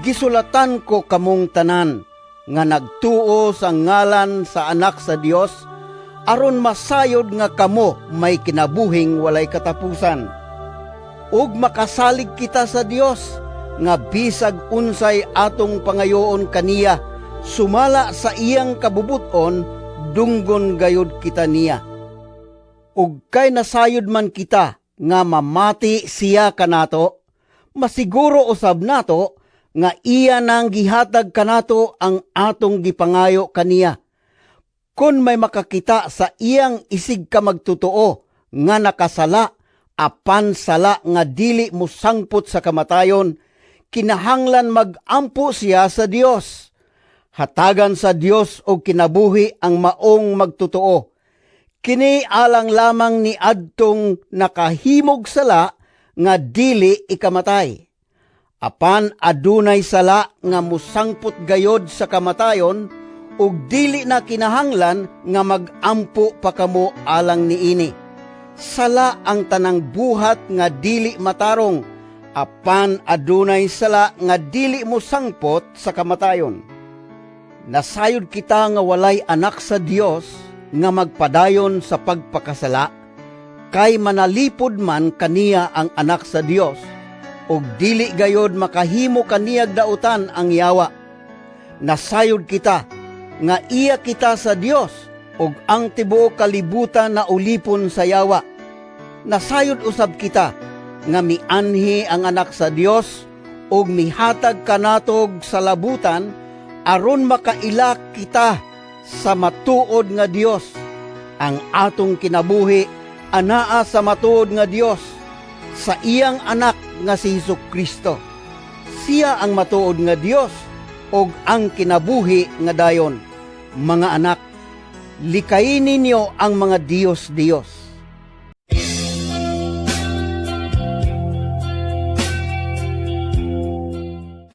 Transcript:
Gisulatan ko kamong tanan nga nagtuo sa ngalan sa Anak sa Dios aron masayod nga kamo may kinabuhing walay katapusan. Ug makasalig kita sa Dios nga bisag unsay atong pangayoon kaniya sumala sa iyang kabubut-on, dunggon gayud kita niya. Ug kay nasayod man kita nga mamati siya kanato, masiguro usab nato nga iya nang gihatag kanato ang atong gipangayo kaniya. Kon may makakita sa iyang isig ka magtotoo nga nakasala, apan sala nga dili mosangpot sa kamatayon, kinahanglan mag-ampo siya sa Dios. Hatagan sa Dios og kinabuhi ang maong magtotoo. Kini alang lamang ni adtong nakahimog sala nga dili ikamatay. Apan adunay sala nga mosangpot gayod sa kamatayon ug dili na kinahanglan nga mag-ampo pa kamo alang niini. Sala ang tanang buhat nga dili matarong, apan adunay sala nga dili mosangpot sa kamatayon. Nasayod kita nga walay anak sa Dios nga magpadayon sa pagpakasala, kay manalipod man kaniya ang Anak sa Dios, ug dili gayod makahimo kaniyag dautan ang yawa. Nasayod kita nga iya kita sa Dios ug ang tibuok kalibutan na ulipon sa yawa. Nasayod usab kita nga mianhi ang Anak sa Dios ug mihatag kanatog salabutan aron makaila kita sa matuod nga Dios. Ang atong kinabuhi anaa sa matuod nga Dios, sa iyang Anak nga si Hesus Kristo. Siya ang matuod nga Dios ug ang kinabuhi nga dayon. Mga anak, likayi ninyo ang mga diyos-diyos.